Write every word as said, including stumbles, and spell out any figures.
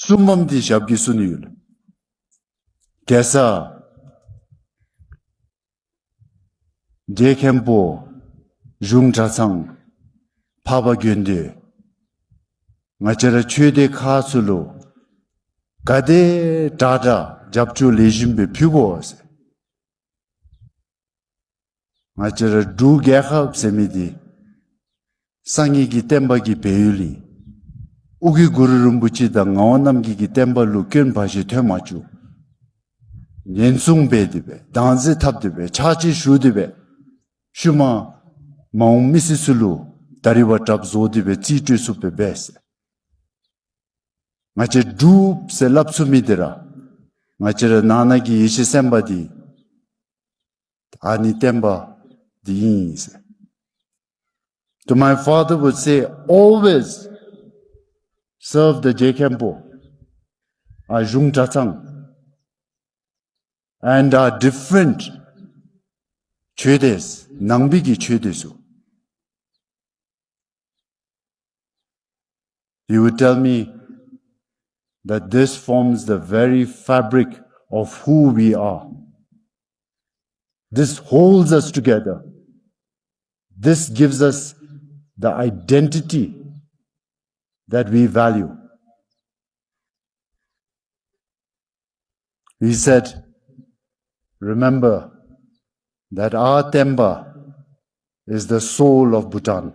གསུམ་པམ་འདི་ཞབས་ཀྱིས་བསུ་ནི་ཡོད་ལགས། རྒྱལ་ས་རྗེ་མཁན་པོ་གཞུང་གྲྭ་ཚང་འཕགས་པ་དགེ་འདུན། ང་བཅས་ར་ཆོས་སྡེ་ཁག་ཚུ་ལུ་ག་དེ་དྲག་དྲག་རྒྱབ་སྐྱོར་ལེགས་ཤོམ་སྦེ་ཕུལ་དགོ་ཟེར། ང་བཅས་ར་འབྲུག་རྒྱལ་ཁབ་ཟེར་མི་འདི་སངས་རྒྱས་ཀྱི་བསྟན་པ་གི་སྦས་ཡུལ་ཨིན། ཨོ་རྒྱན་གུ་རུ་རིན་པོ་ཆེ་དང་ངག་དབང་རྣམ་རྒྱལ་གྱི་བསྟན་པ་ལུ་སྐྱོན་འབའ་ཞིག་ཐོན་མ་བཅུག། ཉེན་སྲུང་འབད་དེ་སྦེ་བདག་འཛིན་འཐབ་སྟེ་སྦེ་ཕྱག་ཕྱིད་ཞུ་སྟེ་སྦེ་ཤུལ་མ་མ་འོངས་མི་སེར་ཚུ་ལུ་ད་རིས་བ་དྲགཔ་བཟོ་སྟེ་སྦེ་རྩིས་སྤྲོད་ཚུགསཔ་སྦེ་འབད་ཟེར། ང་བཅས་འབྲུགཔ་ཟེར་སླབ་ཚུགས་མི་འདི་ར་ང་བཅས་ར་ནང་ན་གི་ཡེ་ཤེས་སེམས་དཔའ་འདི་ཨ་ནི་བསྟན་པ་འདི་ཨིན་ཟེར། So my father would say, always serve the རྗེ་མཁན་པོ, our གཞུང་གྲྭ་ཚང་, and our different ཆོས་སྡེ་ནང་པའི་གི་ཆོས་སྡེ་ཚུ། He would tell me that this forms the very fabric of who we are. This holds us together. This gives us the identity that we value. He said, remember that our Tenpa is the soul of Bhutan.